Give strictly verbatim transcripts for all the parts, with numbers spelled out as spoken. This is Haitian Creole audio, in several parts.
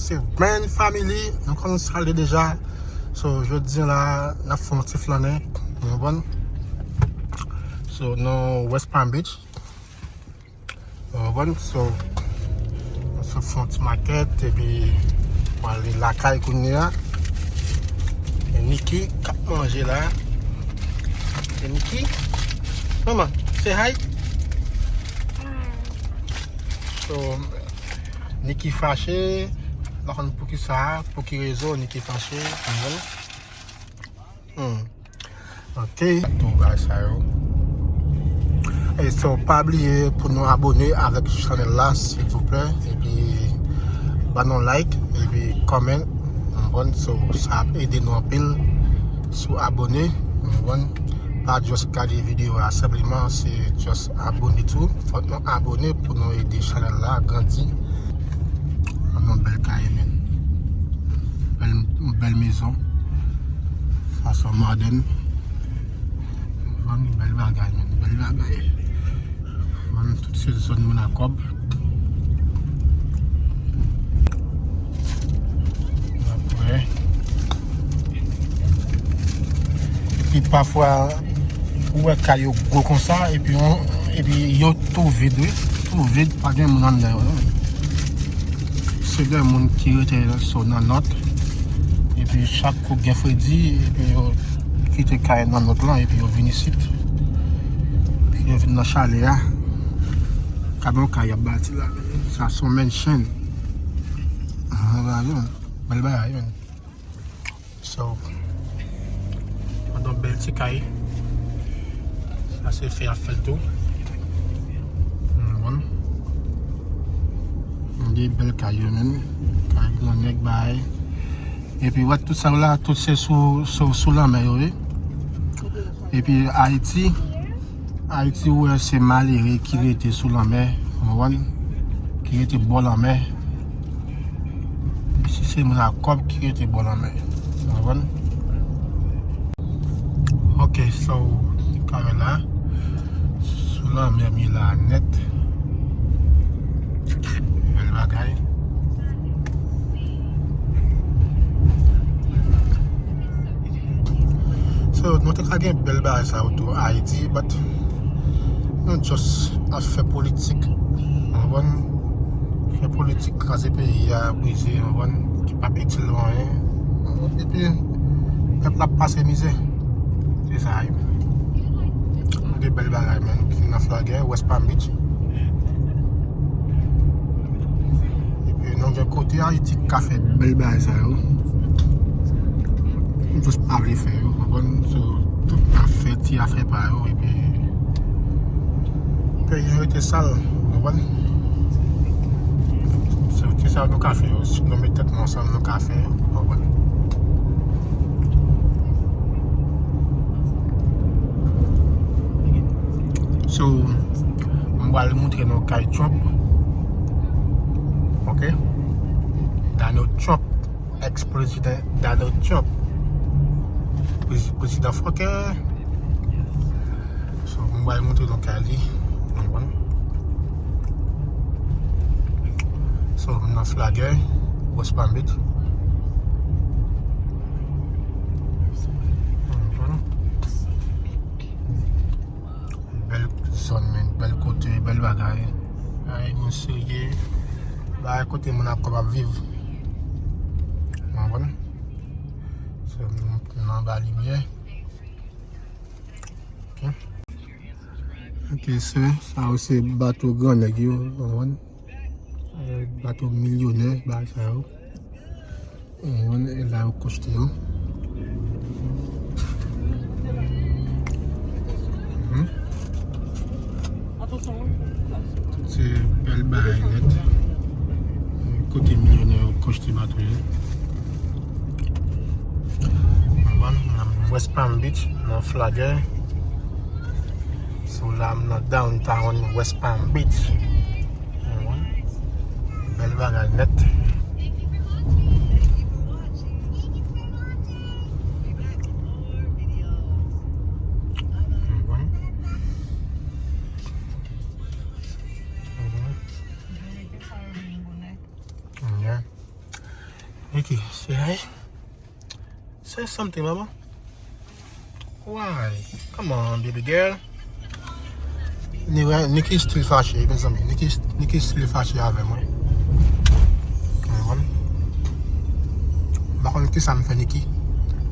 Se Brand Family, nou konn sa l ye deja. So, jodi a la, n ap fè yon ti flannen, w konprann? So, nan West Palm Beach, w konprann? So, nou sot fè yon ti makèt, epi pral lakay kounye a. E Niki k ap manje la. E Niki? Manman, say hi. So, Niki fache, m pa konn poukisa, pou ki rezon Niki fache, w konprann? Hmm. Ok. Tou bagay sa yo. E so, pa bliye pou nou abone avèk chanèl la, silvouplè. Epi, ban nou like, epi comment. W konprann? So, sa ap ede nou anpil. Si w abone, w konprann? Pa just gade videyo a senpleman, se just abone tou. Fòk nou abone pou nou ede chanèl la grandi. Yon bèl kay, men. Bèl, yon bèl mezon. Fason modèn. Yon bèl bagay, men. Bèl bagay. Bon, tout se zòn moun a kòb. Apre, epi pafwa, ou wè kay yo gwo konsa, epi yon, epi yo tou vid, wi. Tou vid, pa gen moun anndan yo, non. Se de moun ki rete so nan nòt. Epi chak kou gen fredi, epi yo kite kay nan nòt lan, epi yo vin isit. Epi yo vin nan chalè a. Gade yon kay y ap bati la. Sa se yon mansion. Ah, bèl bagay, man. So, yon bèl ti kay. Sa se fè ap fè l tou. Hmm, bon. Gen bèl kay yo, men. Kay grannèg bay. Epi, wè, tout sa yo la, tout se sou, sou, sou lanmè yo, wi. Epi, Ayiti, Ayiti, ou wè, se malere ki rete sou lanmè, w konprann? Ki rete bò lanmè. Isi, se moun a kòb ki rete bò lanmè, w konprann? Ok, so, kamera la, sou lanmè, m ye la nèt. Bèl bagay. So, nou te ka gen bèl bagay sa yo tou Ayiti, but nou just ap fè politik, w konprann? Fè politik, kraze peyi a, brize, w konprann? Ki p ap itil nou anyen. Epi, pèp la ap pase mizè. Se sa, wi. Gen bèl bagay, man, ki nan Flagè, West Palm Beach. Epi, nou gen kote Ayiti k ka fè bèl bagay sa yo. Nou just pa vle fè yo, w konprann? So, tout ap fè ti afè pa yo, epi peyi an rete sal, w konprann? So, ti sa nou ka fè yo, si nou met tèt nou ansanm, nou ka fè yo, w konprann? So, m pral montre nou kay Trump. Ok? Donald Trump, ex-president Donald Trump. Prezi-, prezidan fòkè. So, m pral montre nou kay li. Nou konprann? So, m nan Flagè, West Palm Beach. Bèl zòn, men, bèl kote, bèl bagay. Ay, moun serye. Bagay kote moun ak kòb ap viv. W konprann? So, nou, nou anba limyè. Ok. Ok, sè, sa yo se bato grannèg yo, w konprann? Eh, bato milyonè, bagay sa yo. Eh, e la yo koste yo. Mhm. Tout se bèl bagay nèt. Kote milyonè yo koste bato yo. West Palm Beach, nan Flagè. So la, m nan downtown West Palm Beach. Bèl bagay nèt. Yeah. There's something, mama. Why? Come on, baby girl. Ni, Niki still fache, mezanmi. Niki, Niki still fache avè mwen. Ou konprann? M pa konn kisa m fè Niki.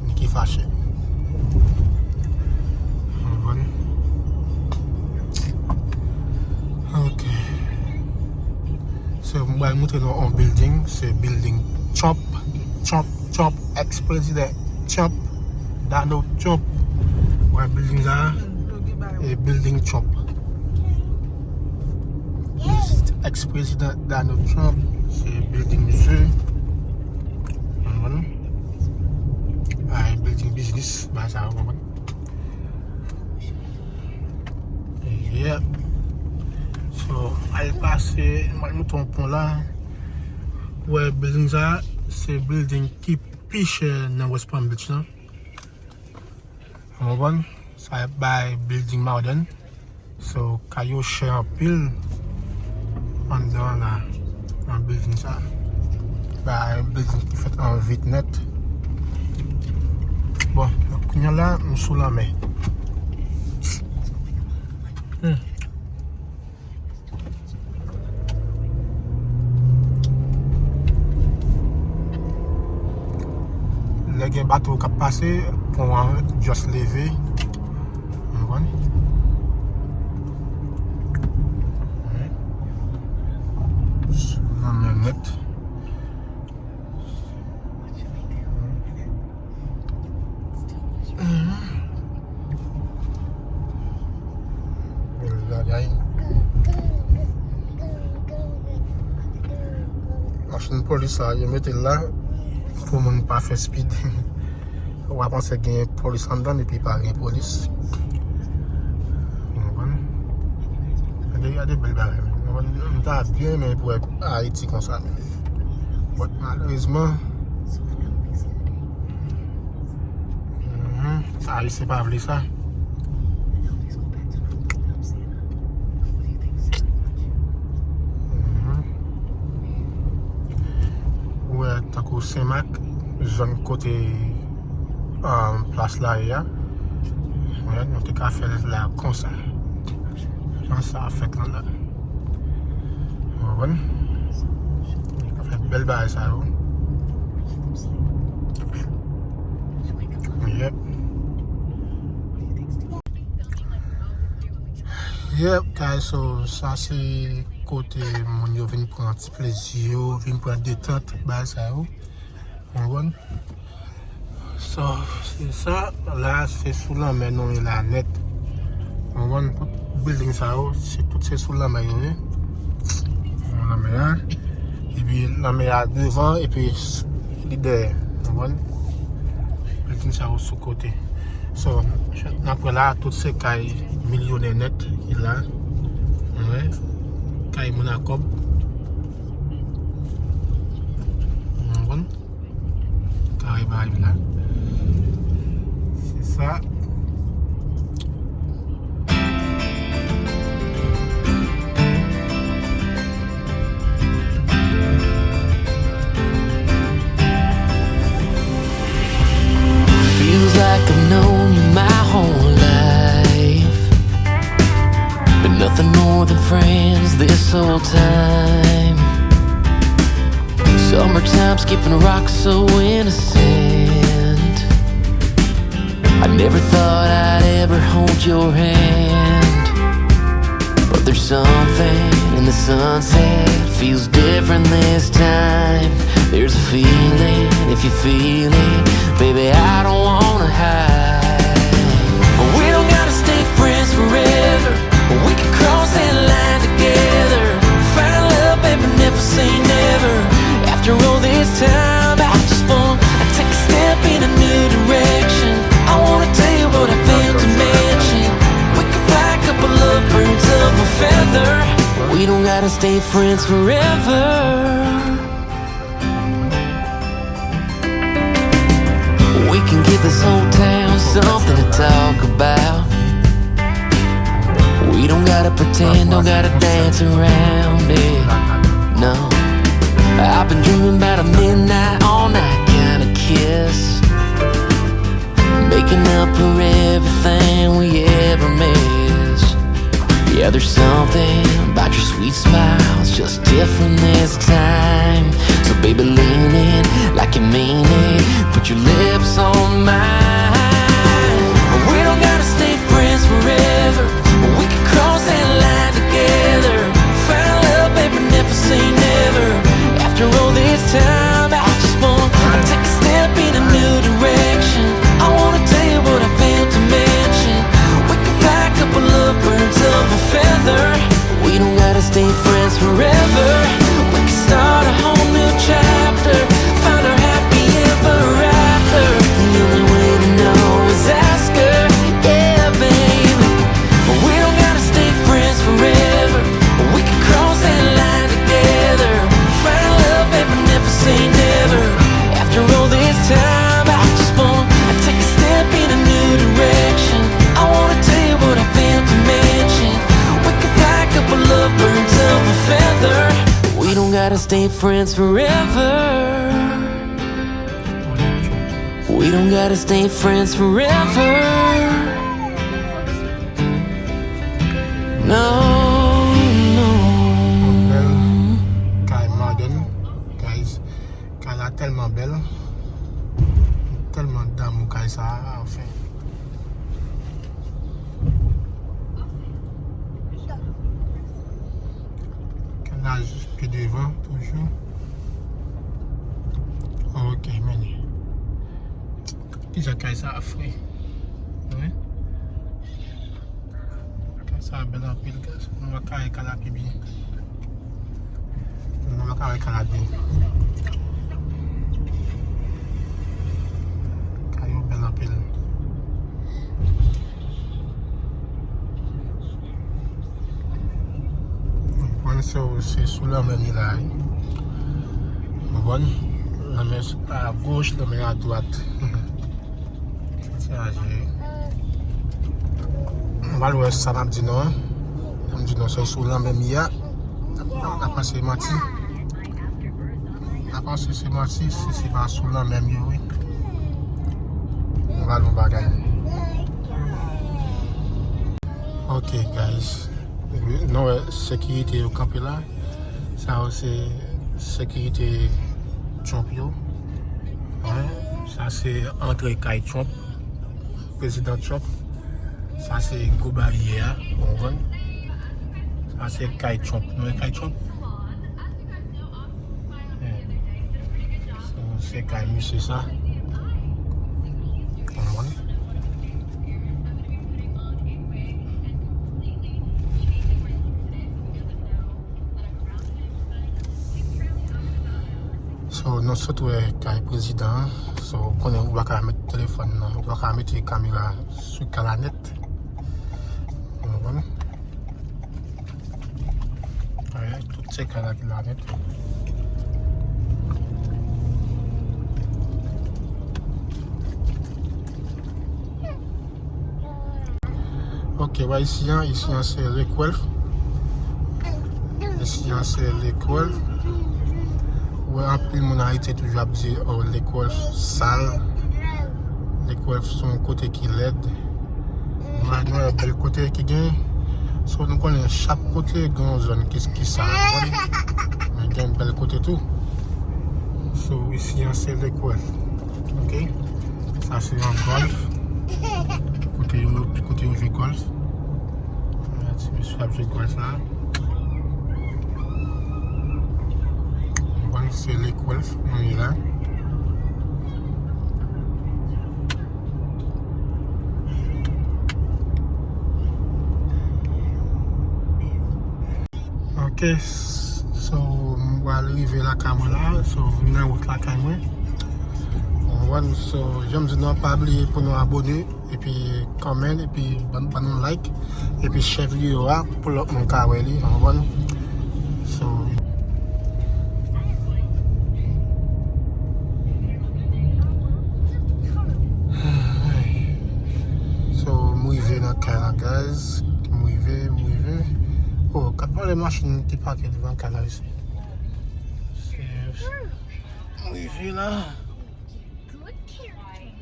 Niki fache. Ou konprann? Ok. So, m pral montre nou yon building. Se building Trump. Trump, Trump, ex-prezidan Trump, Donald Trump. Wè building sa a? E building Trump. Ex-prezidan Donald Trump. Se building misye. Konprann? Ah, e building biznis. Ba sa, ou konprann? Yeah. So, al pase, m al monte yon pon la. Wè, building sa, se building ki pi chè nan West Palm Beach lan. Ou konprann? Sa bay building modern. So, kay yo chè anpil anndan la, nan building sa. Bay building ki fèt an vit nèt. Bon, kounye a la, m sou lanmè. Hmm. Lè gen bato k ap pase, pon an just leve. Ou konprann? Nan men nèt. Bèl bagay. Machin polis sa, yo mete l la pou moun pa fè speed. Ou pa panse gen polis anndan epi pa gen polis. Ou konprann? Gade, gade bèl bagay, men. Ou konprann? M ta byen renmen pou wè Ayiti konsa, men. But malerezman, mhm, Ayisyen pa vle sa. Mhm. Ou wè, tankou Senmak, zòn kote, um, plas la ye a, ou wè, nou te ka fè l la konsa. Jan sa fèt lan la. Ou konprann? Yo ka fè bèl bagay sa yo. Yep. Yep, guys, so sa se kote moun yo vin pran ti plezi yo, vin pran detant, bagay sa yo. Ou konprann? So, se sa, la, se sou lanmè nou ye la nèt. Ou konprann? Tout building sa yo, se tout se sou lanmè yo ye. Lanmè a. Epi lanmè a devan, epi s-, li dèyè. Ou konprann? Building sa yo sou kote. So, n ap wè la, tout se kay milyonè nèt ki la. Ou wè? Kay moun a kòb. Ou konprann? Kay bay la. Se sa. Feels like I've known you my whole life, but nothing more than friends this whole time. Summertime skipping rock so innocent. I never thought I'd ever hold your hand. But there's something in the sunset, feels different this time. There's a feeling, if you feel it, baby, I don't wanna hide. We don't gotta stay friends forever. We can cross that line together. Find love, baby, never say never. After all this time, I just wanna take a step in a new direction. I wanna tell you what I failed to mention. We can fly a couple of birds of a feather. We don't gotta stay friends forever. We can give this whole town something to talk about. We don't gotta pretend, don't gotta dance around it. No. I've been dreaming about a midnight, all night kind of kiss. Making up for everything we ever missed. Yeah, there's something about your sweet smile, it's just different this time. So baby, lean in like you mean it. Put your lips on mine. We don't gotta stay friends forever. We can cross that line together. Find love, baby, never say never. After all this time, I just wanna take a step in a new direction. I wanna tell you what I failed to mention. We can fly a couple of birds of a feather. We don't gotta stay friends forever. We can start a whole new chapter. Find our happy ever after. The only way to know is ask her. Yeah, baby. We don't gotta stay friends forever. We can cross that line together. Find love, baby, never say never. After all this time, I just wanna take a step in a new direction. I wanna tell you what I failed to mention. We can fly a couple of birds of a feather. We don't gotta stay friends forever. We don't gotta stay friends forever. No, no. Bèl kay modèn, guys. Kay la tèlman bèl. Tèlman damou kay sa a, anfen. Kay la jis pi devan toujou. Ok, men. Kijan kay sa a fre. Wi. Kay sa a bèl anpil, guys. Nou pa ka wè kay la pi byen. Nou pa ka wè kay la byen. Kay yo bèl anpil. Konprann se, se sou lanmè m ye la, wi. Konprann? Lanmè a goch, lanmè a dwat. Sa se aje. Nou pral wè sa n ap di nou an. N ap di nou se sou lanmè m ye a. N ap panse manti. N ap panse se manti, si se pa sou lanmè m ye, wi. Nou pral wè yon bagay. Ok, guys. Nou wè sekirite yo kanpe la. Sa yo se sekirite Trump yo. Wi. Sa se antre kay Trump. Prezidan Trump. Sa se gwo baryè a. Ou konprann? Sa se kay Trump. Nou wè kay Trump? So, se kay misye sa. Konprann? So, nou sot wè kay prezidan an. So, ou konnen ou pa ka met telefòn nan, ou pa ka mete kamera sou kay la nèt. Ou konprann? Alright, tout se kay la ki la nèt. Ok, wè isi an, isi an se Lake Worth. Isi an se Lake Worth. Wè anpil moun Ayiti toujou ap di, oh, Lake Worth sal. Lake Worth se yon kote ki lèd. Nou wè, nou wè bèl kote ki gen. So, nou konnen chak kote gen yon zòn ki, ki sal, konprann? Men gen bèl kote tou. So, isi an se Lake Worth. Ok? Sa se yon gòlf. Kote yo, kote yo jwe gòlf. Ti mesye ap jwe gòlf la. Bon, se Lake Worth nou ye la. Ok, so, m pral rive lakay mwen la. So, m nan wout lakay mwen. Ou konprann? So, jan m di nou an, pa bliye pou nou abone, epi comment, epi ban, ban nou like, epi share videyo a pou lòt moun ka wè li, ou konprann? So, so, m rive nan kay la, guys. M rive, m rive. Oh, gad valè machin ki pake devan kay la isi. M rive la. Good character.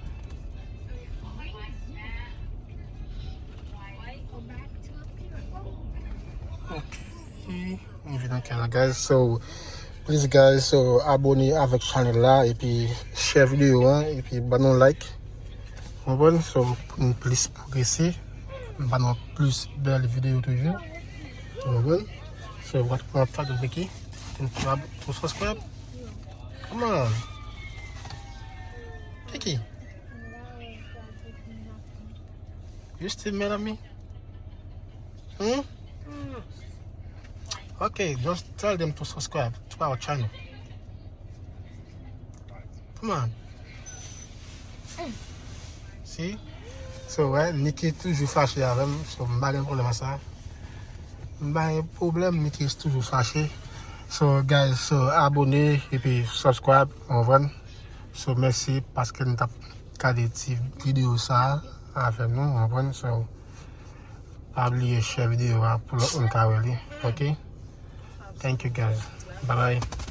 Vin nan kay la, guys. So, please, guys, so, abone avèk chanèl la, epi share videyo an, epi ban nou like. Konprann? So, pou nou plis pwogrese, ban nou plis bèl videyo toujou. Konprann? So, what, what, what, Vicky? Subscribe, to subscribe. Come on. Vicky. You still mad at me? Hmm? Okay, just tell them to subscribe to our channel. Come on. See? So, wè, Nicky toujou fache avè m. So, m pa gen pwoblèm a sa. M pa gen pwoblèm, Nicky toujou fache. So, guys, so, abone epi subscribe, ou konprann? So, mèsi paske n t ap gade ti videyo sa a avè nou, ou konprann? So, pa bliye share videyo a pou lòt moun ka wè li, ok? Thank you, guys. Bye bye.